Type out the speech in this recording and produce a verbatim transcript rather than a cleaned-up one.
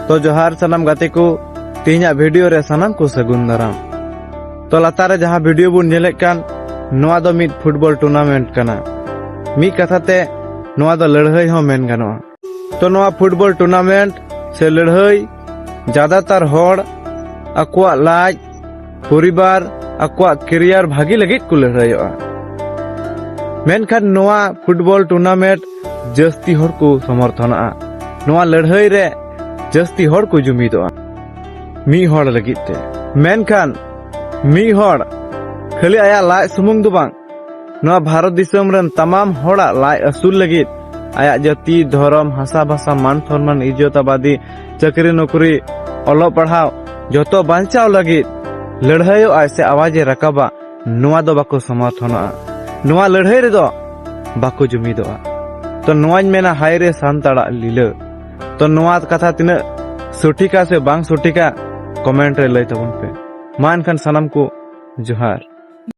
ᱛᱚ ᱡᱚᱦᱟᱨ ᱥᱟᱱᱟᱢ ᱜᱟᱛᱮ ᱠᱚ, ᱛᱮᱦᱮᱧᱟᱜ ᱵᱷᱤᱰᱤᱭᱳ ᱨᱮ ᱥᱟᱱᱟᱢ ᱠᱚ ᱥᱟᱹᱜᱩᱱ ᱫᱟᱨᱟᱢ᱾ ᱛᱚ ᱞᱟᱛᱟᱨ ᱨᱮ ᱡᱟᱦᱟᱸ ᱵᱷᱤᱰᱤᱭᱳ ᱵᱚᱱ ᱧᱮᱞᱮᱫ ᱠᱟᱱ, ᱱᱚᱣᱟ ᱫᱚ ᱢᱤᱫ ᱯᱷᱩᱴᱵᱚᱞ ᱴᱩᱨᱱᱟᱢᱮᱱᱴ ᱠᱟᱱᱟ᱾ ᱢᱤᱫ ᱠᱟᱛᱷᱟ ᱛᱮ ᱱᱚᱣᱟ ᱫᱚ ᱞᱟᱹᱲᱦᱟᱹᱭ ᱦᱚᱸ ᱢᱮᱱ ᱜᱟᱱᱚᱜᱼᱟ᱾ ᱛᱚ ᱱᱚᱣᱟ ᱯᱷᱩᱴᱵᱚᱞ ᱴᱩᱨᱱᱟᱢᱮᱱᱴ ᱥᱮ ᱞᱟᱹᱲᱦᱟᱹᱭ ᱡᱟᱫᱟᱛᱟᱨ ᱦᱚᱲ ᱟᱠᱚᱣᱟᱜ ᱞᱟᱡ, ᱯᱚᱨᱤᱵᱟᱨ, ᱟᱠᱚᱣᱟᱜ ᱠᱮᱨᱤᱭᱟᱨ ᱵᱷᱟᱹᱜᱤ ᱞᱟᱹᱜᱤᱫ ᱠᱚ ᱞᱟᱹᱲᱦᱟᱹᱭᱚᱜᱼᱟ᱾ ᱢᱮᱱᱠᱷᱟᱱ ᱱᱚᱣᱟ ᱯᱷᱩᱴᱵᱚᱞ ᱴᱩᱨᱱᱟᱢᱮᱱᱴ ᱡᱟᱹᱥᱛᱤ ᱦᱚᱲ ᱠᱚ ᱥᱚᱢᱚᱨᱛᱷᱚᱱᱚᱜᱼᱟ᱾ ᱱᱚᱣᱟ ᱞᱟᱹᱲᱦᱟᱹᱭ ᱨᱮ ᱡᱟᱹᱥᱛᱤ ᱦᱚᱲ ᱠᱚ ᱡᱩᱢᱤᱫᱚᱜᱼᱟ ᱢᱤᱫ ᱦᱚᱲ ᱞᱟᱹᱜᱤᱫ ᱛᱮ᱾ ᱢᱮᱱᱠᱷᱟᱱ ᱢᱤᱫ ᱦᱚᱲ ᱠᱷᱟᱹᱞᱤ ᱟᱭᱟᱜ ᱞᱟᱡ ᱥᱩᱢᱩᱝ ᱫᱚ ᱵᱟᱝ, ᱱᱚᱣᱟ ᱵᱷᱟᱨᱚᱛ ᱫᱤᱥᱚᱢ ᱨᱮᱱ ᱛᱟᱢᱟᱢ ᱦᱚᱲᱟᱜ ᱞᱟᱡ ᱟᱹᱥᱩᱞ ᱞᱟᱹᱜᱤᱫ, ᱟᱭᱟᱜ ᱡᱟᱹᱛᱤ, ᱫᱷᱚᱨᱚᱢ, ᱦᱟᱥᱟ ᱵᱷᱟᱥᱟ, ᱢᱟᱱ ᱥᱚᱱᱢᱟᱱ, ᱤᱡᱽᱡᱚᱛ ᱟᱵᱟᱫᱤ, ᱪᱟᱹᱠᱨᱤ ᱱᱚᱠᱨᱤ, ᱚᱞᱚᱜ ᱯᱟᱲᱦᱟᱣ, ᱡᱚᱛᱚ ᱵᱟᱧᱪᱟᱣ ᱞᱟᱹᱜᱤᱫ ᱞᱟᱹᱲᱦᱟᱹᱭᱚᱜ ᱟᱭ ᱥᱮ ᱟᱣᱟᱡ ᱮ ᱨᱟᱠᱟᱵᱟ, ᱱᱚᱣᱟ ᱫᱚ ᱵᱟᱠᱚ ᱥᱚᱢᱚᱨᱛᱷᱚᱱᱚᱜᱼᱟ᱾ ᱱᱚᱣᱟ ᱞᱟᱹᱲᱦᱟᱹᱭ ᱨᱮᱫᱚ ᱵᱟᱠᱚ ᱡᱩᱢᱤᱫᱚᱜᱼᱟ᱾ ᱛᱚ ᱱᱚᱣᱟᱧ ᱢᱮᱱᱟ, ᱦᱟᱭ ᱨᱮ ᱥᱟᱱᱛᱟᱲᱟᱜ ᱞᱤᱞᱟᱹ᱾ ᱛᱚ ᱱᱚᱣᱟ ᱠᱟᱛᱷᱟ ᱛᱤᱱᱟᱹᱜ ᱥᱚᱴᱷᱤᱠᱟ ᱥᱮ ᱵᱟᱝ ᱥᱚᱴᱷᱤᱠᱟ, ᱠᱚᱢᱮᱱᱴ ᱨᱮ ᱞᱟᱹᱭ ᱛᱟᱵᱚᱱ ᱯᱮ᱾ ᱢᱟ ᱮᱱᱠᱷᱟᱱ ᱥᱟᱱᱟᱢ ᱠᱚ ᱡᱚᱦᱟᱨ᱾